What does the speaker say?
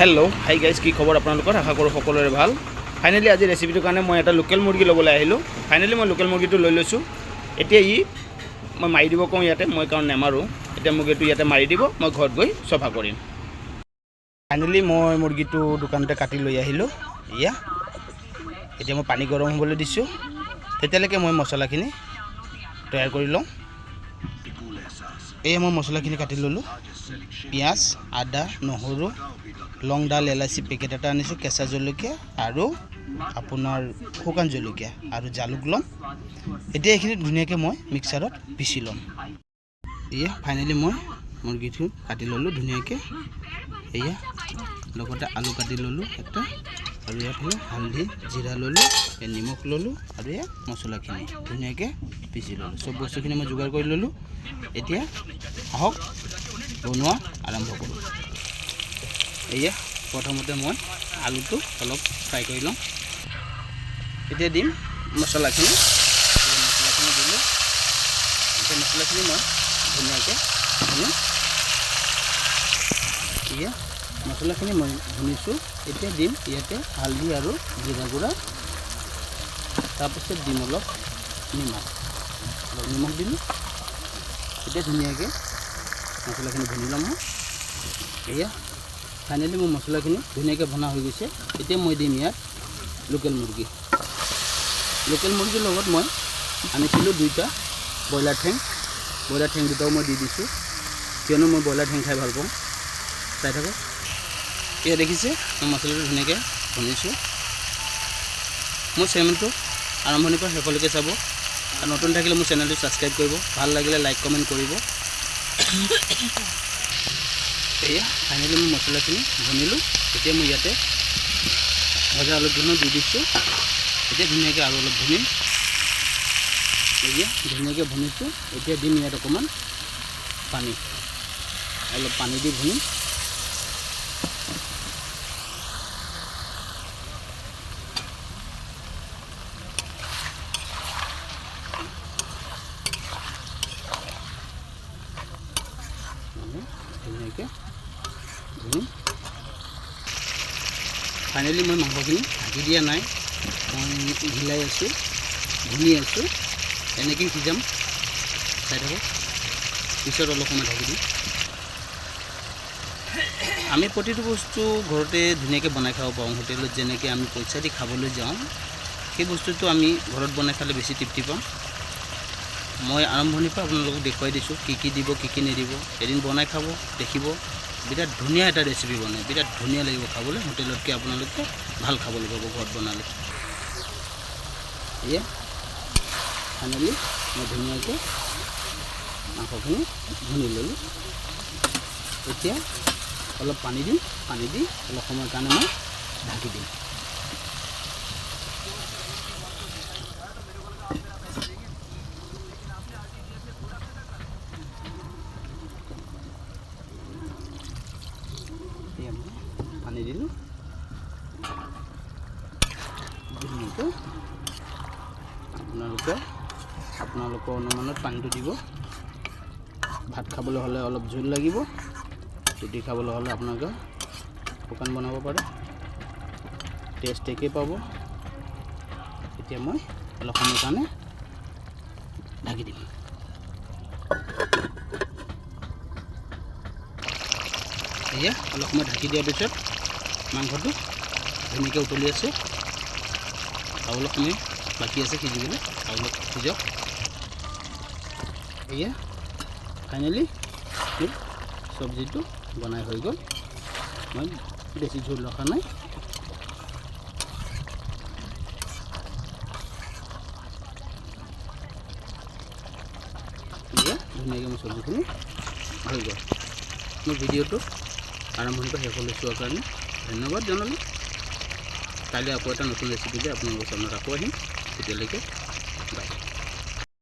Hello' hi guys, কি খবৰ আপোনালোকৰ? আশা কৰোঁ সকলোৰে ভাল। ফাইনেলি আজি ৰেচিপিটোৰ কাৰণে মই এটা লোকেল মুৰ্গী ল'বলৈ আহিলোঁ। ফাইনেলি মই লোকেল মুৰ্গীটো লৈ লৈছোঁ। এতিয়া ই মই মাৰি দিব কওঁ ইয়াতে, মই কাৰণ নেমাৰোঁ। এতিয়া মুৰ্গীটো ইয়াতে মাৰি দিব, মই ঘৰত গৈ চফা কৰিম। ফাইনেলি মই মুৰ্গীটো দোকানতে কাটি লৈ আহিলোঁ। এয়া এতিয়া মই পানী গৰম হ'বলৈ দিছোঁ, তেতিয়ালৈকে মই মছলাখিনি তৈয়াৰ কৰি লওঁ। এয়া মই মছলাখিনি কাটি ল'লোঁ। পিঁয়াজ, আদা, নহৰু, লং ডাল, এলাচি পেকেট এটা আনিছোঁ, কেঁচা জলকীয়া আৰু আপোনাৰ শুকান জলকীয়া আৰু জালুক ল'ম। এতিয়া এইখিনি ধুনীয়াকৈ মই মিক্সাৰত পিচি ল'ম। এয়া ফাইনেলি মই মুৰ্গীটো কাটি ল'লোঁ ধুনীয়াকৈ। এয়া লগতে আলু কাটি ল'লোঁ এটা, আৰু ইয়াৰ হালধি, জিৰা ল'লোঁ, নিমখ ল'লোঁ আৰু এয়া মছলাখিনি ধুনীয়াকৈ পিচি ল'লোঁ। চব বস্তুখিনি মই যোগাৰ কৰি ল'লোঁ। এতিয়া আহক বনোৱা আৰম্ভ কৰোঁ। এয়া প্ৰথমতে মই আলুটো অলপ ফ্ৰাই কৰি লওঁ। এতিয়া দিম মছলাখিনি। মছলাখিনি দিলোঁ। এতিয়া মছলাখিনি মই ধুনীয়াকৈ ভুনিম। এয়া মছলাখিনি মই ভুনিছোঁ। এতিয়া দিম ইয়াতে হালধি আৰু জিৰা গুড়া, তাৰপিছত দিম অলপ নিমখ। অলপ নিমখ দিলোঁ। এতিয়া ধুনীয়াকৈ মছলাখিনি ভুনি ল'ম মই। এয়া ফাইনেলি মোৰ মছলাখিনি ধুনীয়াকৈ ভুনা হৈ গৈছে। এতিয়া মই দিম ইয়াত লোকেল মুৰ্গী। লোকেল মুৰ্গীৰ লগত মই আনিছিলোঁ দুইটা ব্ৰইলাৰ ঠেং। ব্ৰইলাৰ ঠেং দুটাও মই দি দিছোঁ, কিয়নো মই ব্ৰইলাৰ ঠেং খাই ভাল পাওঁ। চাই থাকক। এয়া দেখিছে মই মছলাটো ধুনীয়াকৈ ভুনিছোঁ। মোৰ চেনেলটো আৰম্ভণিৰ পৰা শেষলৈকে চাব, আৰু নতুন থাকিলে মোৰ চেনেলটো ছাবস্ক্ৰাইব কৰিব, ভাল লাগিলে লাইক কমেণ্ট কৰিব। এয়া ফাইনেলি মই মছলাখিনি ভুনিলোঁ। এতিয়া মই ইয়াতে ভজা আলুখিনিও দি দিছোঁ। এতিয়া ধুনীয়াকৈ আৰু অলপ ভুনিম। এয়া ধুনীয়াকৈ ভুনিছোঁ। এতিয়া দিম ইয়াত অকণমান পানী, অলপ পানী দি ভুনিম। ধুনীয়াকৈ ভুনিম। ফাইনেলি মই মাংসখিনি ঢাকি দিয়া নাই, মই হিলাই আছোঁ, ভুনি আছোঁ। এনেকৈয়ে সিজাম, চাই থাকক। পিছত অলপ সময় ঢাকি দিম। আমি প্ৰতিটো বস্তু ঘৰতে ধুনীয়াকৈ বনাই খাব পাৰোঁ। হোটেলত যেনেকৈ আমি পইচা দি খাবলৈ যাওঁ, সেই বস্তুটো আমি ঘৰত বনাই খালে বেছি তৃপ্তি পাম। মই আৰম্ভণিৰ পৰা আপোনালোকক দেখুৱাই দিছোঁ কি কি দিব, কি কি নিদিব। এদিন বনাই খাব, দেখিব বিৰাট ধুনীয়া এটা ৰেচিপি বনায়, বিৰাট ধুনীয়া লাগিব খাবলৈ। হোটেলতকৈ আপোনালোকে ভাল খাবলৈ পাব ঘৰত বনালে। এয়া ফাইনেলি মই ধুনীয়াকৈ মাংসখিনি ভুনি ল'লোঁ। এতিয়া অলপ পানী দিম। পানী দি অলপ সময়ৰ কাৰণে মই ঢাকি দিম। পানী দিলোঁ ধুনীয়াকৈ। আপোনালোকে আপোনালোকৰ অনুমানত পানীটো দিব। ভাত খাবলৈ হ'লে অলপ জোল লাগিব, ৰুটি খাবলৈ হ'লে আপোনালোকে শুকান বনাব পাৰে, টেষ্ট একেই পাব। এতিয়া মই অলপ সময়ৰ কাৰণে ঢাকি দিম। এয়া অলপ সময় ঢাকি দিয়াৰ পিছত মাংসটো ধুনীয়াকৈ উতলি আছে। আৰু অলপ সময় বাকী আছে সিজিবলৈ, আৰু অলপ সিজক। এয়া ফাইনেলি চব্জিটো বনাই হৈ গ'ল। মই বেছি জোল ৰখা নাই। এয়া ধুনীয়াকৈ মোৰ চব্জিখিনি হৈ গ'ল। মোৰ ভিডিঅ'টো আৰম্ভণিৰ পৰা শেষলৈ চোৱাৰ কাৰণে ধন্যবাদ জনালোঁ। কাইলৈ আকৌ এটা নতুন ৰেচিপি লৈ আপোনালোকৰ সামনে আকৌ আহিম। তেতিয়ালৈকে